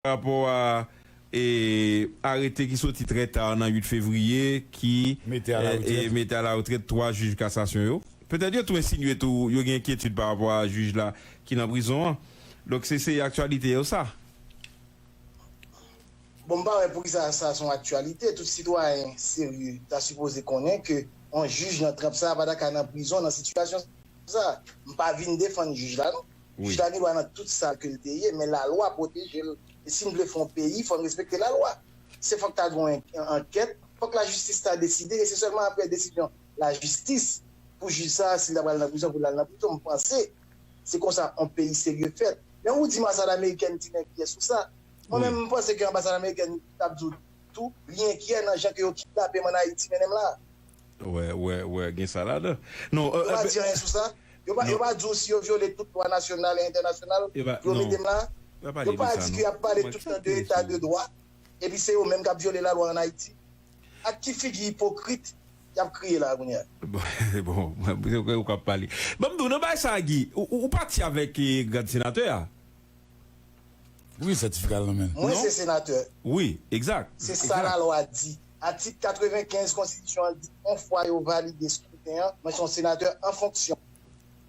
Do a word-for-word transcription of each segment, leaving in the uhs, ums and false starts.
rapò a e, arete ki soti trè ta nan uit fevriye ki mete a la retrèt twa jij kasasyon yo. Petèt yo tou ensinye tou yo gen enkyetid pa rapò a jij la ki nan prizon an. Donk se se aktyalite yo sa. Bon, m pa wè poukisa sa se yon aktyalite. Tout sitwayen serye ta sipoze konnen ke yon jij nan tranp sa a pa ta ka nan prizon nan sitiyasyon sa. M pa vin defann jij la non. Jij la gen dwa nan tout sa ke l te ye, men lalwa pwoteje l. E si n vle fè yon peyi, fò n respekte lalwa. Se fòk ta gen yon ankèt, fòk lajistis ta deside, e se sèlman apre desizyon lajistis pou jij sa a, si l ta pral nan prizon, pou l al nan prizon, m panse se konsa yon peyi serye fèt. Men ou di m anbasad amerikèn di m enkyè sou sa. Mwen menm, m panse ke anbasad amerikèn t ap di w tou, li enkyè nan jan ke yo kidnape m ann Ayiti, mennen m la. Wè, wè, wè, gen sa ladan. Non, euh, Yo pa di anyen sou sa. Yo pa, yo pa di w si yo vyole tout lwa nasyonal e entènasyonal pou yo mete m la. Yo pa di ke y ap pale tout tan de eta de dwa, epi se yo menm k ap vyole lalwa ann Ayiti. Ak ki figi ipokrit y ap kriye la a kounye a? Bon, bon, se ou k ap pale. Ban m di w, nan bagay sa a, Guy, ou, ou, ou pati avèk eh, gad senatè a? Wi, sètifika l nan men l. Mwen se senatè. Wi, egzak. Se sa lalwa di. Atik katrevenkenz konstitisyon an di yon fwa yo valide skriten an, mwen se yon senatè an fonksyon.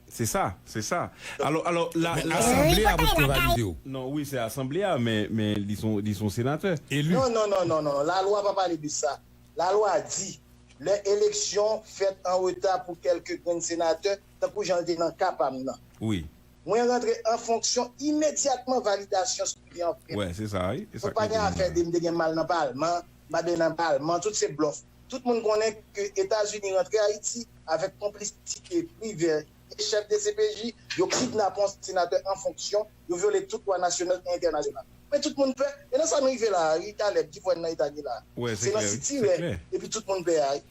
Se sa, se sa. Alò, alò, la, men la, asanble a potko valide w. Non, wi, se asanble a, men, men li se yon, li se yon senatè. Eli. Non, non, non, non, non, non. Lalwa pa pale de sa. Lalwa di, lè eleksyon fèt an reta pou kèlke grenn senatè, tankou jan l te nan ka pa m nan. Wi. Mwen rantre an fonksyon imedyatman validasyon skriten an fèt. Wè, se sa, wi. Donk, pa gen afè de m te gen mal nan palman, m pa te nan palman, tout se blòf. Tout moun konnen ke Etazini rantre Ayiti avèk konplisite Privè e chèf D C P J, yo kidnape yon senatè an fonksyon, yo vyole tout lwa nasyonal e entènasyonal. Men tout moun pè, e nan sa n rive la a, wi, Caleb, ki fè n nan eta n ye la a. Se nan sitirè, epi tout moun pè a, wi.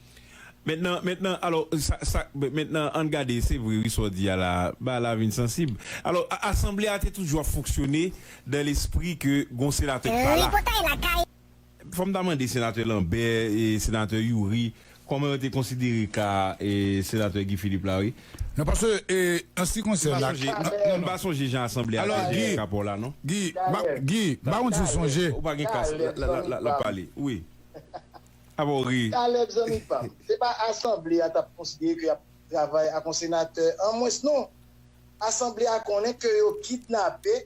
Mentnan, mentnan, alò, sa, sa, mentnan, ann gade, se vre, wi, sa w di a la, bagay la vin sansib. Alò, a, asanble a te toujou ap fonksyone dan lespri ke gon senatè ki pa la. Fò m ta mande senatè Lambert e senatè Youri, kòman yo te konsidere ka e senatè Guy Philippe la, wi. Non, paske, e, an se ki konsène la. M pa sonje jan asanble a te jere ka pa w la, non. Guy, Guy, m pa konn si w sonje. Ou pa gen kas, l ap pale, wi. Apa w ri? Caleb, zanmi pa m, se pa asanble a t ap konsidere ke y ap travay ak yon senatè an mwens non. Asanble a konnen ke yo kidnape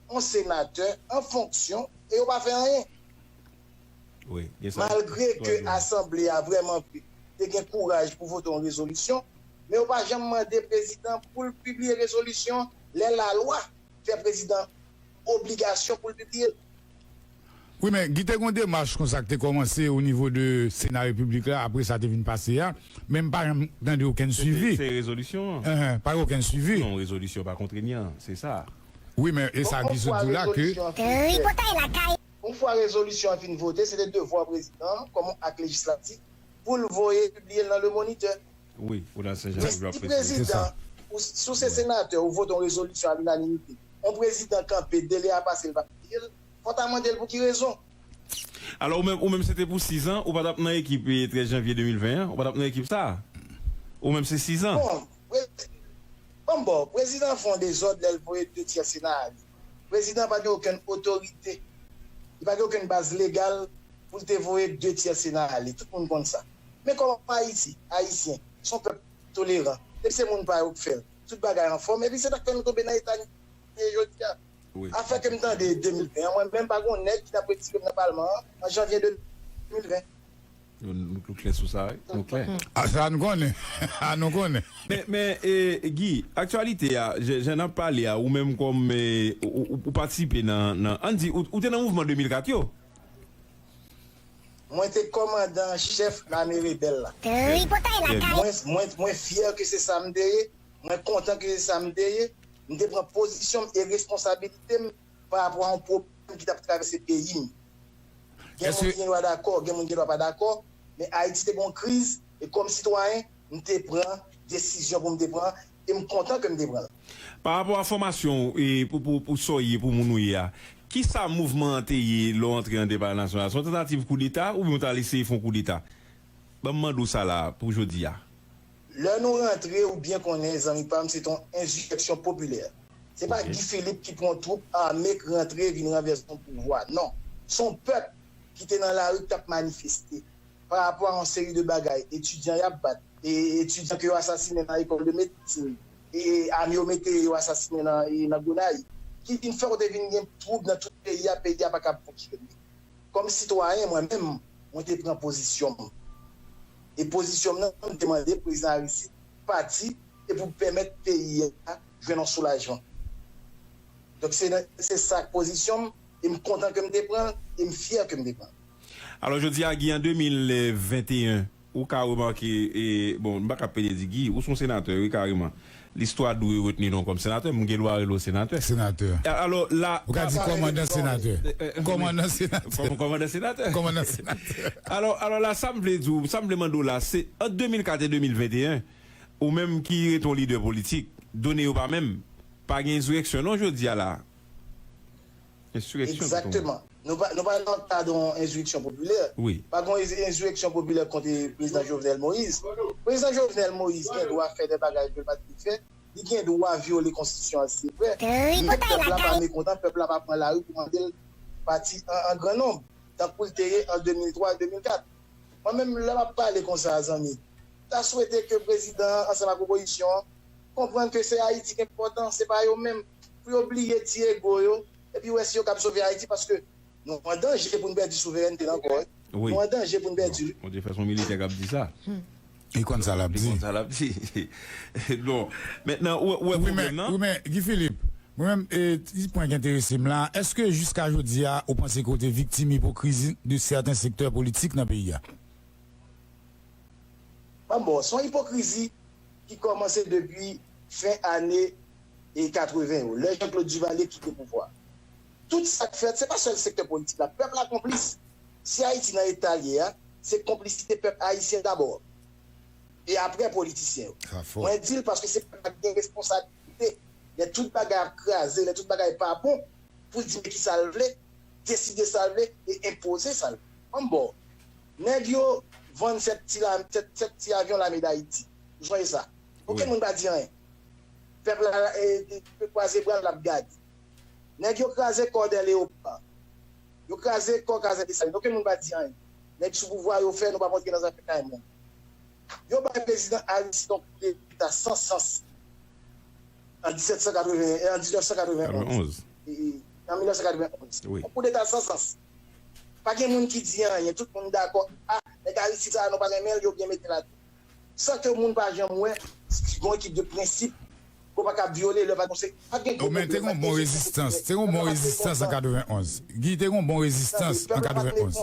yon senatè an fonksyon e yo pa fè anyen. Malgre ke asanble a vrèman vre te gen kouraj pou vote yon rezolisyon, men yo pa janm mande prezidan pou l pibliye rezolisyon lè lalwa fè prezidan obligasyon pou l pibliye l. Wi, men Guy, te gen yon demach konsa ki te kòmanse o nivo de Sena Repiblik la, apre sa te vin pase a, men m pa janm tande okenn swivi. Se rezolisyon an. Enhen, pa gen okenn swivi. Non, rezolisyon pa kontrenyan, se sa. Wi, men e sa Guy sot di w la ke. Tripotay lakay. Yon fwa rezolisyon an fin vote, se te devwa prezidan an, kòm yon ak lejislatif, pou l voye pibliye l nan Le Moniteur. Wi, ou nan Sen Jan Vlò Prezidan. Men si prezidan, ou, si w se senatè, ou vote yon rezolisyon a linanimite, yon prezidan kanpe, delè a pase, l pa pibliye l, fò w ta mande l pou ki rezon. Alò, ou menm, ou menm se te pou sizan, ou pa t ap nan ekip trèz janvye de mil ven an, ou pa t ap nan ekip sa a. Ou menm se sizan. Bon, Ban m ba w, prezidan an fè yon dezòd lè l voye de tyè Sena a ale. Prezidan an pa gen okenn otorite, li pa gen okenn baz legal pou l te voye de tyè Sena a ale. Tout moun konn sa. Men kòm Ayiti, Ayisyen, se yon pèp toleran. Depi se moun pa yo k fè l, tout bagay anfòm. Epi se sa k fè nou tonbe nan eta n ye jodi a. Afè ke m tande de mil ven an, mwen menm pa gen yon nèg ki t ap retire m nan palman an an janvye de mil ven. Nou, nou klè sou sa, wi. Nou klè. A sa nou konnen. A nou konnen. Men, men, e, Guy, aktyalite a, jan, jan n ap pale a, ou menm kòm, e, ou, ou, ou patisipe nan, nan, ann di, ou, ou te nan mouvman de mil kat yo? Mwen te kòmandan an chèf lame rebèl la. Tripotay lakay. Mwen, mwen, mwen fyè ke se sa m te ye. Mwen kontan ke se sa m te ye. M te pran pozisyon m e responsabilite m pa rapò a yon pwoblèm ki t ap travèse peyi m. Gen moun ki gen dwa dakò, gen moun ki gen dwa pa dakò, men Ayiti te gen yon kriz, e kòm sitwayen, m te pran desizyon pou m te pran, e m kontan ke m te pran l. Pa rapò a fòmasyon w, e pou, pou, pou sa w ye, pou moun ou ye a, kisa mouvman an te ye lè w antre nan Palè Nasyonal? Se yon tantativ koudeta oubyen w t al eseye fè yon koudeta? Ban m mande w sa la a, pou jodi a. Lè nou rantre, ou byen konnen, zanmi pa m, se te yon ensireksyon popilè. Se pa Guy Philippe ki pran yon twoup ame k rantre vin ranvèse yon pouvwa. Non. Se yon pèp ki te nan lari k t ap manifeste pa rapò a yon seri de bagay. Etidyan y ap bat, e etidyan ke yo asasinen nan lekòl de medsin, e ame yo mete yo asasinen nan, e nan Gonayiv, ki vin fè kote vin gen twoub nan tout peyi a, peyi a pa kab fonksyone. Kòm sitwayen, mwen menm, mwen te pran pozisyon m. E pozisyon m nan, m te mande prezidan Aristide pati e pou pèmèt peyi a jwenn yon soulajman. Donk, se nan- se sa k pozisyon m, e m kontan ke m te pran l, e m fyè ke m te pran l. Alò, jodi a, Guy, an de mil venteyen, ou ka remake, e, bon, m pa ka pede di Guy, ou se yon senatè, wi, kareman. Listwa dwe retni non kòm senatè, m gen dwa rele w senatè. Senatè. Alò, la. Ou ka di kòmandan senatè. Kòmandan senatè. Kòmandan senatè. Kòmandan senatè. Alò, alò la, sa m vle di w, sa m vle mande w la, se ant de mil kat e de mil venteyen, ou menm ki rete yon lidè politik, done yo pa menm, pa gen ensireksyon non jodi a la. Ensireksyon. Egzakteman. Nou pa, nou pa nan kad yon ensireksyon popilè. Wi. Pa gen yon ensireksyon popilè kont prezidan Jovenel Moïse. Prezidan Jovenel Moïse gen dwa fè de bagay ke l pa t dwe fè. Li gen dwa vyole konstitisyon an si se vre. Pèp la pa mekontan, pèp la pa pran lari pou mande l pati an, an gran nonb, tankou l te ye an de mil twa, de mil kat. Mwen menm, lè m ap pale konsa, zanmi, ta swete ke prezidan an ansanm ak opozisyon an konprann ke se Ayiti ki enpòtan, se pa yo menm. Pou yo bliye ti ego yo, epi wè si yo kab sove Ayiti, paske nou an danje pou n pèdi souverènte n ankò, wi. Nou an danje pou n pèdi l. Bon, te fè son militè k ap di sa. Li konn sa l ap Li di. konn sa l ap di. Bon, mentnan, ou wè Wi, men, pwoblèm nan? Wi, men, Guy Philippe, mwen menm, e, ti pwen k enterese m la, èske jiska jodi a, ou panse ke w te viktim ipokrizi de sèten sektè politik nan peyi a? Ban m ba w, se yon ipokrizi ki kòmanse depi fen ane e katreven yo, lè Jean Claude Duvalier kite pouvwa. Tout sa k fèt, se pa sèl sektè politik la. Pèp la konplis. Si Ayiti nan eta l ye a, se konplisite pèp ayisyen dabò. E apre politisyen yo. Mwen di l paske se pèp la ki gen responsablite. Lè tout bagay ap kraze, lè tout bagay pa bon, pou l di men kisa l vle, deside sa l vle e enpoze sa l vle. Ban m ba w. Nèg yo vann sèt ti, la, sèt, sèt ti avyon Lame Dayiti. Ou sonje sa? Okenn moun pa di anyen. Pèp la e, e, kwaze bra l ap gade. Nèg yo kraze kò Dè Leyopa. Yo kraze kò Kazèk Desalin. Okenn moun pa di anyen. Nèg sou pouvwa yo fè nou pa p antre nan zafè kay moun. Yo bay prezidan Aristide yon koudeta san sans an disèt san katreven, an diznèf san katreven onz. E, e, an mil nèf san katreven onz. Yon koudeta san sans. Pa gen moun ki di anyen. Tout moun dakò. A, nèg Aristide sa a, nou pa renmen l, yo byen mete l atè. San ke moun pa janm wè, se yon ekip de prensip ke w pa ka vyole lè pa gen se pa gen gwo Men te gen yon bon rezistans. Te gen yon bon rezistans an katreven onz. Guy, te gen yon bon rezistans an katreven onz.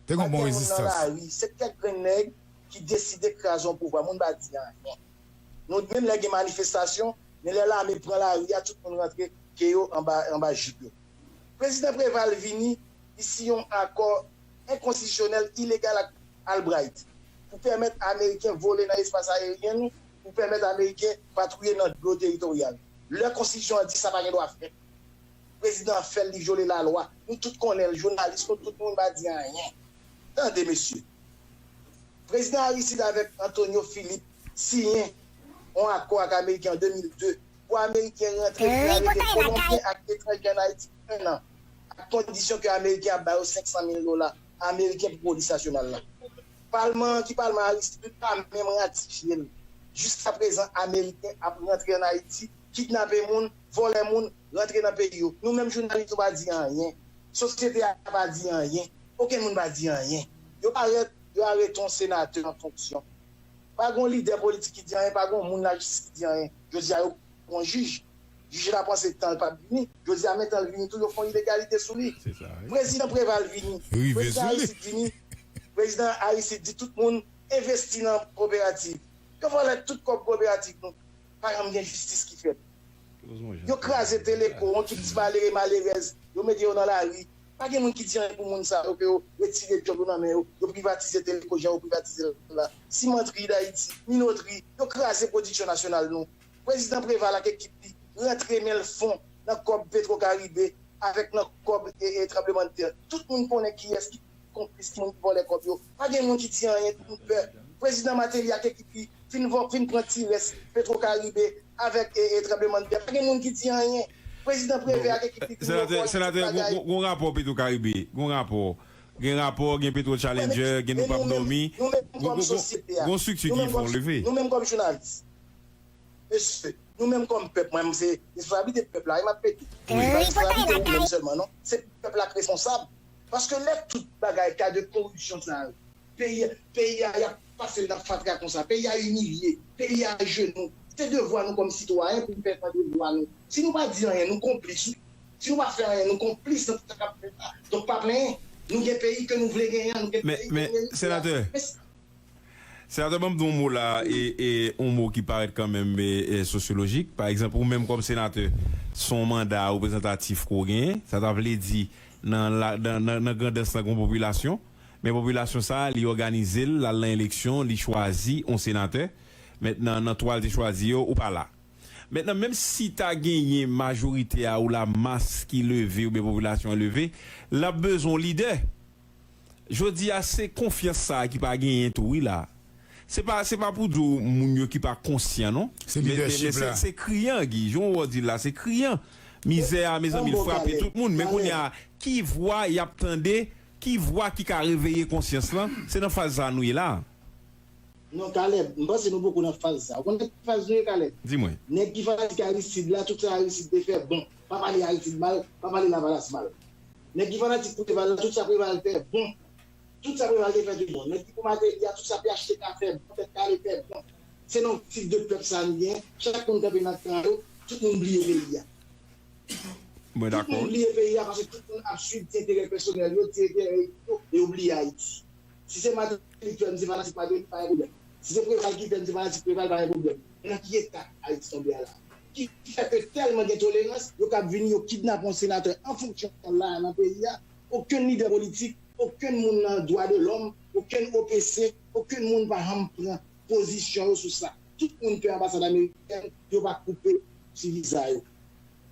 Te gen yon bon rezistans. Se kèk grenn nèg ki deside kraze yon pouvwa. Moun pa di anyen. Nou menm lè gen manifestasyon, men lè lame pran lari a, tout moun rantre ke yo anba, anba jip yo. Prezidan Preval vini, li siyen yon akò enkonstitisyonèl, ilegal ak Albright pou pèmèt Ameriken vole nan espas ayeryen nou, pou pèmèt Ameriken patwouye nan dlo teritoryal. Lè konstitisyon an di sa pa gen dwa fèt. Prezidan an fè l, li vyole lalwa. Nou tout konnen l, jounalis nou, tout moun pa di anyen. Tande, mesye. Prezidan Aristide avèk Antonio Philippe siyen yon akò ak Ameriken an de mil de pou Ameriken rantre vin arete Kolonbyen ak etranjè an Ayiti enn an, ak kondisyon ke Ameriken ap ba yo senk san mil dola Ameriken pou polis nasyonal la. Palman an, ki palman Aristide, pa menm ratifye l. Jiskaprezan, Ameriken ap rantre ann Ayiti, kidnape moun, vòlè moun, rantre nan peyi yo. Nou menm jounalis, nou pa di anyen. Sosyete a pa di anyen. Okenn moun pa di anyen. Yo parèt, yo arete yon senatè an fonksyon. Pa gen yon lidè politik ki di anyen, pa gen yon moun lajistis ki di anyen. Jodi a, yo pran yon jij. Jij la panse tan l p ap vini. Jodi a, men tan l vini tou, yo fè yon ilegalite sou li. Prezidan Preval vini. Prezidan Aristide vini. Prezidan Aristide di tout moun envesti nan koperativ. Yo vòlè tout kòb koperativ nou. Pa janm gen jistis ki fèt. Yo kraze Teleko, yon ekip ti malere, malerèz, yo mete yo nan lari. Pa gen moun ki di anyen pou moun sa yo, ke yo retire djòb yo nan men yo, yo privatize Teleko, jan yo privatize l la. Simantri Dayiti, Minotri, yo kraze pwodiksyon nasyonal nou. Prezidan Preval ak ekip li rantre men l fon nan kòb Petro Caribe avèk nan kòb e, e tranblemanntè. Tout moun konnen kiyès ki konplis, ki moun ki vòlè kòb yo. Pa gen moun ki di anyen, tout moun pè. Prezidan Martelly ak ekip li fin vò, fin pran ti rès Petro Caribe avèk e, e tranblemanntè. Pa gen moun ki di anyen. Prezidan Prevè ak ekip li pou yo fè yon ti bagay. Senatè, gon rapò Petro Caribe, gon rapò. Gen rapò, gen Petro Challenger, gen Nou Pap Dòmi. Gon strikti ki fè yon leve. Nou menm kòm jounalis, mesye, nou menm kòm pèp, mwen, se responsabilite pèp la, e m ap pede. Se pa responsabilite ou menm sèlman, non. Se pèp la k responsab. Paske lè tout bagay, ka de koripsyon sa yo, peyi, peyi a, y ap pase l nan fatra konsa, peyi a imilye, peyi a ajenou. Se devwa nou kòm sitwayen pou n fè tande vwa nou. Si nou pa di anyen, nou konplis, wi. Si nou pa fè anyen, nou konplis nan tout sa k ap fèt la. Donk, pa plenyen. Nou gen peyi ke nou vle genyen an, nou gen peyi ke nou merite a. Men, men, senatè, Senatè, ban m di yon mo la, e, e yon mo ki parèt kanmenm, e, e, sosyolojik. Pa egzanp, ou menm kòm senatè, se yon manda reprezantatif ke w genyen. Sa ta vle di, nan la, nan, nan, nan grandans lan, gen yon popilasyon. Men popilasyon sa a, li òganize l, l al nan eleksyon, li chwazi yon senatè. Mentnan, nan twa l te chwazi yo, ou pa la. Mentnan, menm si ta genyen majorite a ou la mas ki leve oubyen popilasyon an leve, l ap bezwen yon lidè. Jodi a, se konfyans sa a ki pa genyen tou, wi, la. Se pa, se pa pou di w moun yo ki pa konsyan, non. Se lidèchip la. Men, men, men se, se kriyan, Guy. Jan w di l la, se kriyan. Mizè a, mezanmi, l frape tout moun. Men kounye a, ki vwa y ap tande, ki vwa ki ka reveye konsyans lan? Se nan faz sa a nou ye la. Non, Caleb, m panse nou poko nan faz sa. Ou konn nan ki faz nou ye, Caleb? Di mwen. Nèg ki fanatik Aristide la, tout sa Aristide te fè bon. Pa pale Aristide mal, pa pale Lavalas mal. Nèg ki fanatik Preval la, tout sa Preval fè bon. Tout sa Preval te fè te bon. Nèg ki pou Martelly a, tout sa P H T K fè bon, Tèt Kale fè bon. Se nan tit de pèp sa nou gen. Chak moun kanpe nan kan yo, tout moun bliye peyi a. Mwen dakò. Tout moun bliye peyi a paske tout moun ap swiv ti enterè pèsonèl yo, ti enterè yo, e yo bliye Ayiti. Si se Martelly ki fè m se fanatik Martelly, pa gen pwoblèm. Si se Preval ki fè m se fanatik Preval, pa gen pwoblèm. Men nan ki eta Ayiti tonbe a la? Ki fè ke tèlman gen tolerans, yo kab vini, yo kidnape yon senatè an fonksyon la nan peyi a. Okenn lidè politik, okenn moun nan dwa de lòm, okenn O P C, okenn moun pa janm pran pozisyon yo sou sa. Tout moun pè anbasad amerikèn, yo pa koupe sou viza yo.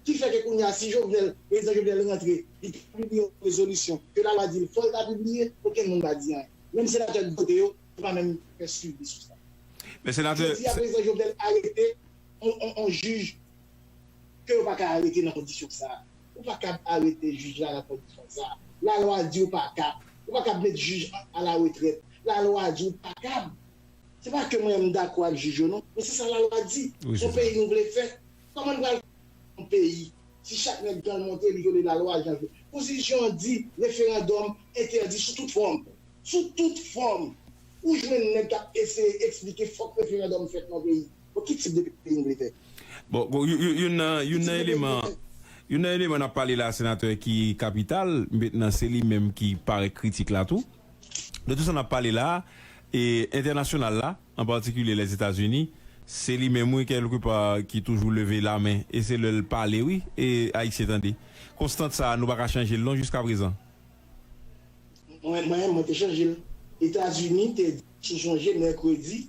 Ki fè ke kounye a, si Jovenel, prezidan Jovenel rantre, li ta pibliye yon rezolisyon ke lalwa di l fò l ta pibliye, okenn moun pa di anyen. Menm senatè k vote yo, yo pa menm fè swivi sou sa. Men senatè, jodi a, prezidan Jovenel arete on, on, on jij ke yo pa ka arete nan kondisyon sa a. Ou pa kab arete jij la nan kondisyon sa a. Lalwa di ou pa kab. Ou pa kab met jij an, a la retrèt. Lalwa di ou pa kab. Se pa ke mwen m dakò ak jij yo non, men se sa lalwa di. Yon peyi nou vle fè. Kòman n pral fè yon peyi si chak nèg jan l monte li vyole lalwa jan l vle? Konstitisyon an di referandòm entèdi sou tout fòm. Sou tout fòm. Ou jwenn nèg k ap eseye eksplike fòk referandòm fèt nan peyi. Bon, ki tip de peyi nou vle fè? Bon, bon, youn nan, youn nan eleman, youn nan eleman n ap pale la, senatè, ki kapital, mentnan se li menm ki parèt kritik la tou. De tout sa n ap pale la, e entènasyonal la, an patikilye Lèzetazini, se li menm, wi, kèlkepa, ki toujou leve lamen, e se lè l pale, wi, e Ayisyen tande. Konstant sa a, nou pa ka chanje l non jiskaprezan. Mwen, mwen, mwen te chanje l. Etazini te di, si w sonje, mèkredi,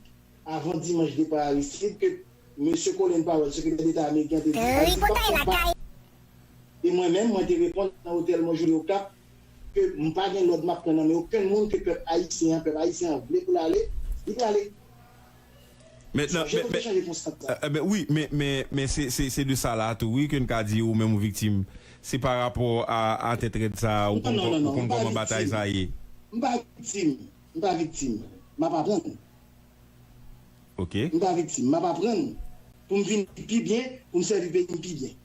avan dimanch depa Aristide, ke mesye Colin Powell, sekretè deta ameriken an, te di Ayiti p ap fè pa. E mwen menm, mwen te reponn nan otèl mwen Joli Okap ke m pa gen lòd m ap pran nan men okenn moun, ke pèp ayisyen an, pèp ayisyen an vle pou l ale, li prale. Mentnan, men, men, chanje konstant la. Enben, wi, men, men, men se, se, se de sa la tou, wi, ke n ka di ou menm ou viktim. Se pa rapò a, a tèt rèd sa a, ou konn, ou konn kòman batay sa a ye. M pa viktim. M pa viktim. M ap aprann. Ok. M pa viktim. M ap aprann pou m vin pi byen, pou m sèvi peyi m pi byen.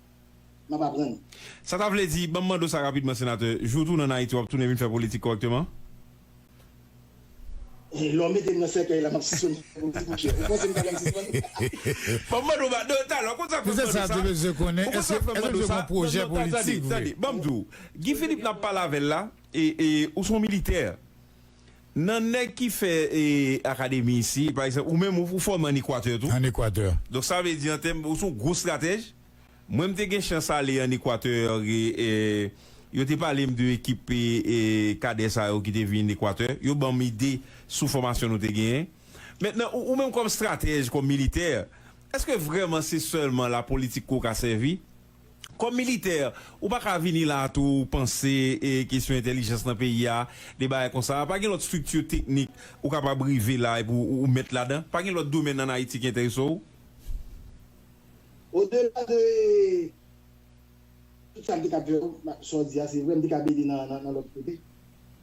M ap aprann. Sa ta vle di, ban m mande w sa rapidman, senatè, jou w tounen ann Ayiti, w ap tounen vin fè politik kòrèkteman? Lè w mete m nan sèkèy la, m ap sispann fè politik, monchè. Ou panse m ta ka sispann? Ban m mande w, ba, non, talè, ou konn sa k fè m mande w sa? Ou konn sa k fè m mande w sa? Non, non, tande, tande, ban m di w. Guy Philippe n ap pale avè l la, e, e, ou se yon militè. Nan nèg ki fè, e, akademi isi, pa egzanp, ou menm, ou, ou fòme ann Ekwatè tou. Ann Ekwatè. Donk, sa vle di, an tèm, ou se yon gwo estratèj. Mwen, m te gen chans ale ann Ekwatè, e, e, yo te pale m de ekip, e, e, kadè sa yo ki te vin Ekwatè. Yo ban m ide sou fòmasyon nou te genyen. Mentnan, ou, ou menm kòm estratèj, kòm militè, èske vrèman se sèlman lapolitik ke w ka sèvi? Kòm militè, ou pa ka vini la tou panse, e, kesyon entèlijans nan peyi a, de bagay konsa. Pa gen lòt estrikti teknik ou kapab rive la epi ou, ou, ou mèt ladan? Pa gen lòt domèn ann Ayiti ki enterese w? Odela de, sa m te ka fè, sa w di a, se vre, m te ka ede nan, nan, nan lòt kote.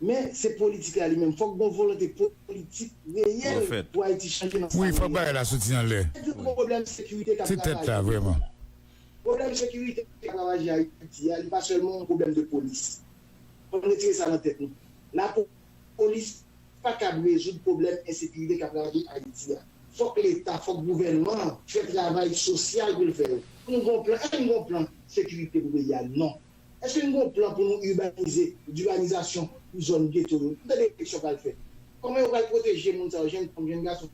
Men, se politik la li menm. Fòk gen yon volonte politik reyèl pou Ayiti chanje nan sa. Wi, fòk bagay la soti anlè. Se pwoblèm sekirite k ap ravaje. Se tèt la, vrèman. Pwoblèm sekirite k ap ravaje Ayiti a, li pa sèlman yon pwoblèm de polis. Fòk nou retire sa nan tèt nou. Lapolis pa kab rezoud pwoblèm ensekirite k ap ravaje Ayiti a. Fòk Leta, fòk gouvènman an fè travay sosyal pou l fè yo. Pou nou gen yon plan, èske nou gen yon plan sekirite pou peyi a? Non. Èske nou gen yon plan pou nou ibanize, dibanizasyon pou zòn geto yo? M tande eleksyon pral fèt. Kòman yo pral pwoteje moun sa yo, jenn fanm, jenn gason,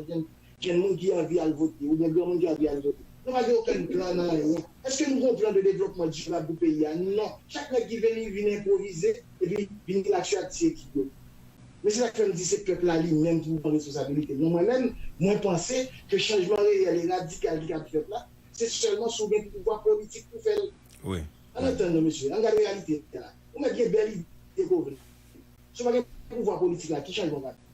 jenn, jenn moun ki anvi al vote, oubyen granmoun ki anvi al vote? Nou pa gen okenn plan nan anyen. Èske nou gen yon plan de devlopman dirab pou peyi a? Non. Chak nèg ki vini, vin enpwovize, epi vin relache ak ti ekip yo. Men se sa k fè m di se pèp la li menm ki pou pran responsabilite l. Non, mwen menm, mwen panse ke chanjman reyèl e radikal ki kab fèt la, se sèlman si w gen pouvwa politik pou fè l. Wi. Ann antann nou, mesye, ann gade reyalite a. Ou mèt gen bèl ide ke w vle. Si w pa gen pouvwa politik la, ki chanjman w ka fè?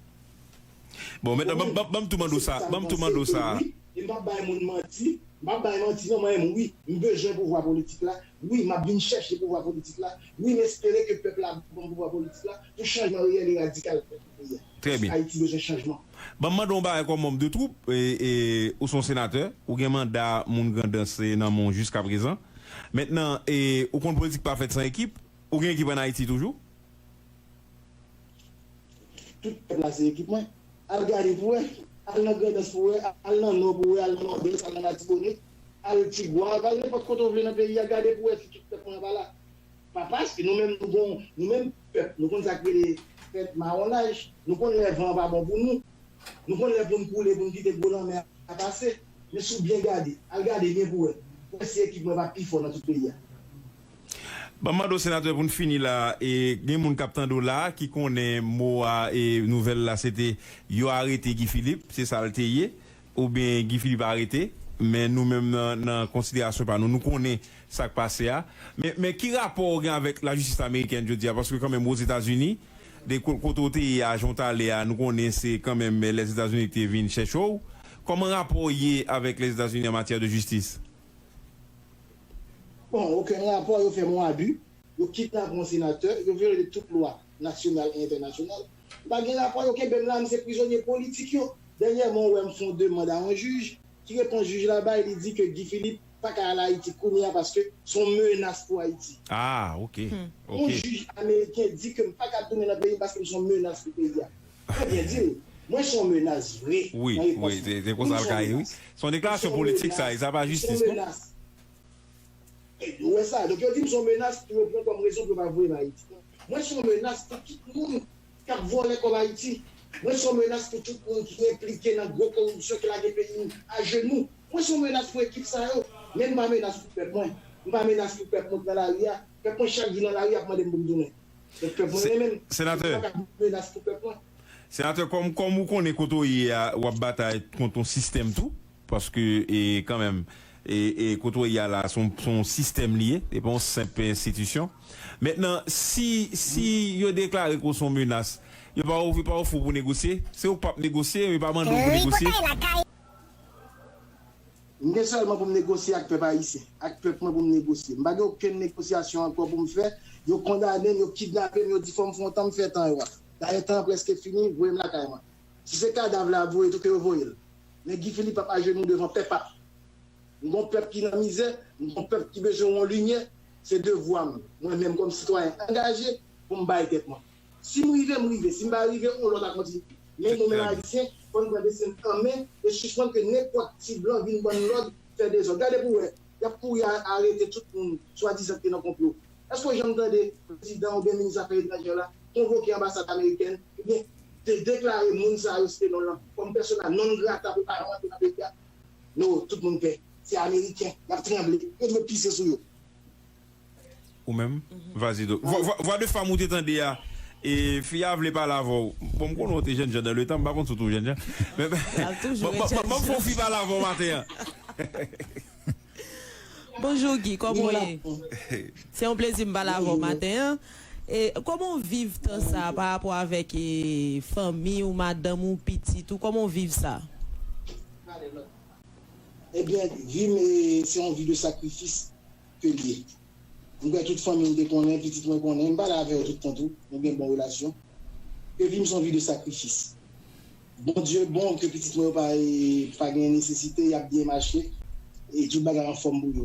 Bon, mentnan, ban m tou mande w sa, ban m tou mande w sa. Wi, e m p ap bay moun manti, m p ap bay manti, non, mwen menm, wi, m bezwen pouvwa politik la, wi, m ap vin chèche pouvwa politik la, wi, m espere ke pèp la ban m pouvwa politik la pou chanjman reyèl e radikal fèt nan peyi a. Trè byen. Ayiti bezwen chanjman. Ban m mande w yon bagay kòm manm de twoup, e, e, ou se yon senatè, ou gen manda moun Grandans nan men w jiskaprezan. Mentnan, e, ou konn politik pa fèt san ekip, ou gen ekip ann Ayiti toujou? Tout pèp la se ekip mwen. Al gade pou wè. Al nan Grandans pou wè. Al nan Nò pou wè. Al nan Nòdès. Al nan Latibonit. Al Tigwav. Al nenpòt kote w vle nan peyi a. Gade pou wè si tout pèp mwen an pa la. Pa paske nou menm nou gon, nou menm pèp, nou konn sa k rele fèt mawonaj. Nou konn lè van an pa bon pou nou. Nou konn lè pou n koule, pou n kite gwo lanmè a pase. Men si w byen gade, al gade byen pou wè. Pou wè si ekip mwen pa pi fò nan tout peyi a. Ban m mande w, senatè, pou n fini la, e gen moun k ap tande w la, ki konnen mo a, e nouvèl la, se te yo arete Guy Philippe, se sa l te ye, oubyen Guy Philippe arete, men nou menm nan, nan konsiderasyon pa nou, nou konnen sa k pase a. Men, men ki rapò w gen avèk lajistis amerikèn jodi a? Paske kanmenm Ozetazini, de ko-, kote w te ye a, jan w t ale a, nou konnen se kanmenm Lèzetazini ki te vin chèche w. Kòman rapò w ye avèk Lèzetazini an matyè de jistis? Bon, okenn rapò, yo fè m yon abi. Yo kidnape yon senatè, yo vyole tout lwa nasyonal e entènasyonal. M pa gen rapò, yo kenbe m la, m se prizonye politik yo. Dènyèman, ou wè m fè yon demann a yon jij, ki repons jij la bay, li di ke Guy Philippe pa ka al Ayiti kounye a paske se yon menas pou Ayiti. Ah, ok. Yon jij ameriken di ke m pa ka tounen nan peyi m paske m se yon menas pou peyi a. Mwen byen di l, mwen se yon menas vre. Wi, wi, se, se konsa l ka ye, wi. Se yon deklarasyon politik sa, e sa pa jistis, non? E, ou wè sa, donk yo di m se yon menas pou yo pran kòm rezon pou yo pa voye m Ayiti. Mwen se yon menas pou tout moun k ap vòlè kòb Ayiti. Mwen se yon menas pou tout moun ki enplike nan gwo koripsyon ki lage peyi m ajenou. Mwen se yon menas pou ekip sa yo. Men m pa menas pou pèp mwen. M pa menas pou pèp mwen k nan lari a. Pèp mwen chak jou nan lari ap mande m pou m tounen. Donk pèp mwen menm, m pa ka menas pou pèp mwen. Senatè, kòm, kòm ou konnen kote w ye a, w ap batay kont yon sistèm tou, paske, e, kanmenm, e, e, kote w ye a la, se yon, se yon sistèm li ye, se pa yon senp enstitisyon. Mentnan, si, si yo deklare ke w se yon menas, yo pa ofri, pa ofri w pou negosye, se ou k p ap negosye, yo pa mande w pou negosye. M gen sèlman pou m negosye ak pèp ayisyen, ak pèp mwen pou m negosye. M pa gen okenn negosyasyon ankò pou m fè. Yo kondane m, yo kidnape m, yo di fò m fè yon tan, m fè tan yo a. Dayè tan an prèske fini, voye m lakay mwen. Si se kadav la ap voye tou, ke yo voye l. Men Guy Philippe ap ajenou devan pèp ap. M gon pèp ki nan mizè, m gon pèp ki bezwen yon limyè. Se devwa m, mwen menm kòm sitwayen angaje, pou m bay tèt mwen. Si m rive, m rive. Si m pa rive, yon lòt a kontinye. Men nou menm ayisyen, fò n pran desten n an men e sispann ke nenpòt ti blan vin ban n lòd, fè dezòd. Gade pou wè, y ap kouri a-, arete tout moun swadizan ki te nan konplo. Èske w janm tande prezidan oubyen minis afè etranjè la konvoke anbasad amerikèn oubyen de-, deklare moun sa yo, site non l lan, kòm persona non grata pou pa yo antre nan peyi a? No, tout moun pè. Se ameriken. Y ap tranble. Yo dwe pise sou yo. Ou menm? Vazido. Vwa, vwa, vwa de fanm ou te tande a, e fi a vle pale avè w. Bon, m konnen w te jènjan dan letan, m pa konn si w toujou jènjan. Men, men, ban m fè yon fi pale avè w maten an. Bonjou, Guy, kòman w ye? Se yon plezi m pale avè w maten an. E, kòman w viv tan sa a pa rapò avèk, e, fanmi w, madanm ou, pitit ou? Kòman w viv sa? Ebyen, vi m, e, se yon vi de sakrifis ke l ye. M kwè tout fanmi m te konnen, pitit mwen konnen, m pale avè yo tout tan tou, nou gen bon relasyon. Ke vi m se yon vi de sakrifis. Bondye bon, ke pitit mwen yo pa, e, pa gen nesesite, y ap byen mache, e tout bagay anfòm pou yo.